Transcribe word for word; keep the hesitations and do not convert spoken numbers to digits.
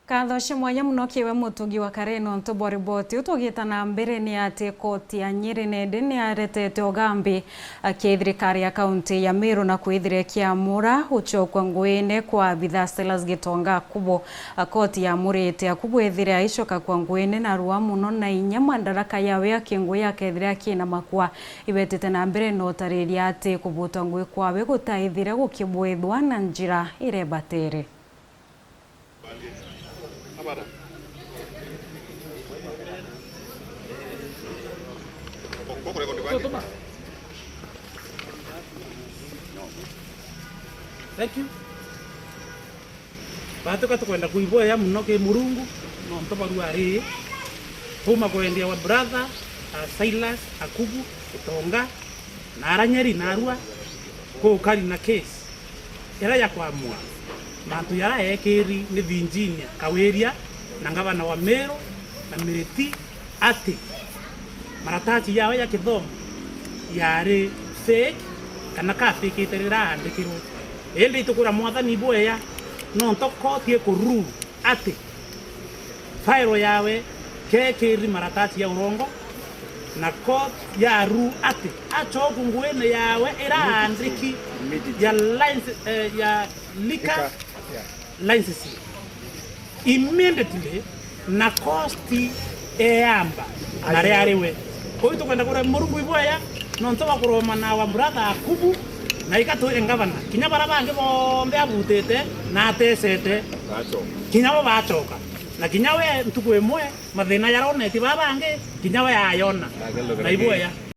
Nkatho cia mwanya mono kiri we mutungi wa Karen nontu bwa riboti iu. Tugita na mbere, ni ati koti ya Nyeri nindi ni yaretete ugambi, a, kiri thirikari ya kaunti ya Meru na kwithira ikiamura gucokua nguine kwa abitha Silas Gitonga Akubu. A, koti yaamurite Akubu ethire aicoka kwa nguine narua mono na inya madaraka yawe ya kingui akethira akina makua. Ibetite na mbere na utariria ati kubuta ngui kwawe gutaithire gukibwithwa na njira iria ibatere. Thank you. Batuka tukwenda kuibwea mono ki Murungu, nontu barua ri, tuma kwendia wa brother, a, Silas Akubu Gitonga, na ara Nyeri narua, kukari na case ira ya kwamua mantu yara yekiri ni Virginia Kawiria na ngavana wa Meru na Miriti, ati maratasi yao ya kithomo yari fake kana kafakite riraandikirwe. Indi itukwira Mwathani ibwea, nontu koti ikurule ati fairo yawe kekiri maratasi ya urongo, na koti yarule ati acoku nguine yawe iraandiki ya license, eh, ya liquor license immediately, na cost eamba na riariwe. Kuu tukwenda kuria Murungu ibwea, nontu bwa kuromana wa brother Akubu, na ikatwire ngavana, kinya bara bangi bonthe abutite na atesete, kinya bo bacoka. Na kinya we ntuku imwe mathina yaronetie baa bangi, kinya we ayona. Na ibwea.